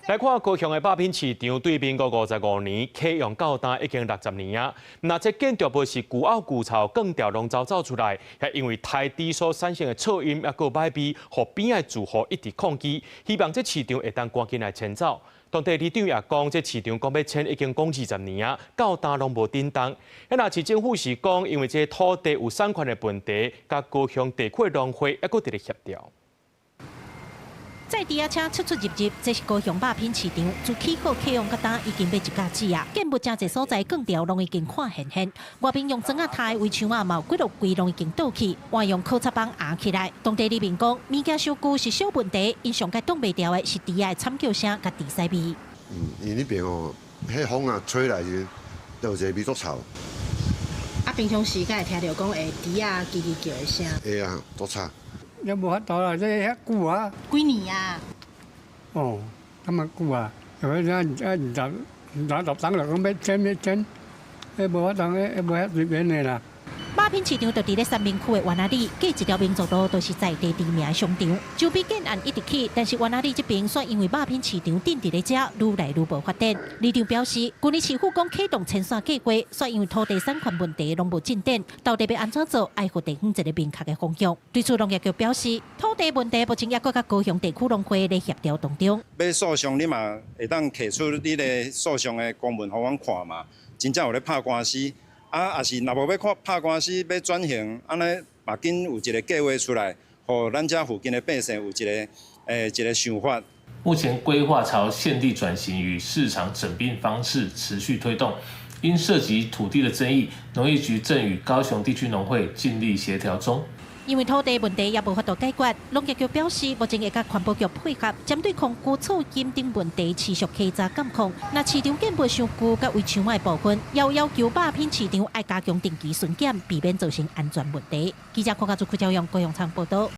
來看高雄的肉品市場，對民國55年啟用到今已經60年啊。若這建築物是舊漚舊臭，鋼條攏走走出來，係因為刣豬所產生的噪音，抑閣䆀味，予邊仔住戶一直抗議，希望這市場會當趕緊來遷走。當地里長也講，這市場講欲遷已經講20年啊，到今攏無振動。若市政府是講，因為這土地有產權的問題，佮高雄地區農會猶閣佇咧協調。載豬仔車出出入入，這是高雄肉品市場。自起好啟用到今已經欲一甲子啊！建物誠濟所在鋼條攏已經看現現，外面用磚仔刣圍牆仔，嘛有幾落櫃攏已經倒去，換用烤漆板壓起來。當地里民講，物件傷舊是小問題，𪜶上蓋擋袂牢的是豬仔的慘叫聲佮豬屎味。嗯，因為彼邊哦，彼風啊吹來時，就有一個味足臭。啊，平常時敢會聽著講會豬仔吱吱叫的聲？會啊，足吵。也無法度啦，這遐久啊。幾年啊？哦，這麼久啊，因為二十年了，講欲遷欲遷，彼無法度，彼無遐隨便的啦。肉品市場就佇咧三民區的灣仔里，隔一條民族路就是在地知名的商場。周邊建案一直起，但是灣仔里這邊煞因為肉品市場鎮佇咧遮，愈來愈無發展。里長表示，舊年市府講啟動遷徙計劃，煞因為土地產權問題攏無進展，到底欲按怎做，愛予地方一個明確的方向。對此，農業局表示，土地問題目前猶閣佮高雄地區農會咧協調當中。欲訴訟，你嘛會當提出你的訴訟的公文予阮看嘛？真正有咧拍官司。啊，也是若無欲看拍官司，欲轉型，按呢嘛緊有一個計劃出來，予咱遮附近的百姓有一個想法。目前規劃朝現地轉型與市場整併方式持續推動，因涉及土地的爭議，農業局正與高雄地區農會盡力協調中。因為土地問題猶無法度解決，農業局表示，目前會佮環保局配合，針對空污噪音等問題持續稽查監控。若市場建物傷舊佮圍牆的部分，要要求肉品市場愛加強定期巡檢，避免造成安全問題。記者郭家祖、柯昭勇高雄場報道。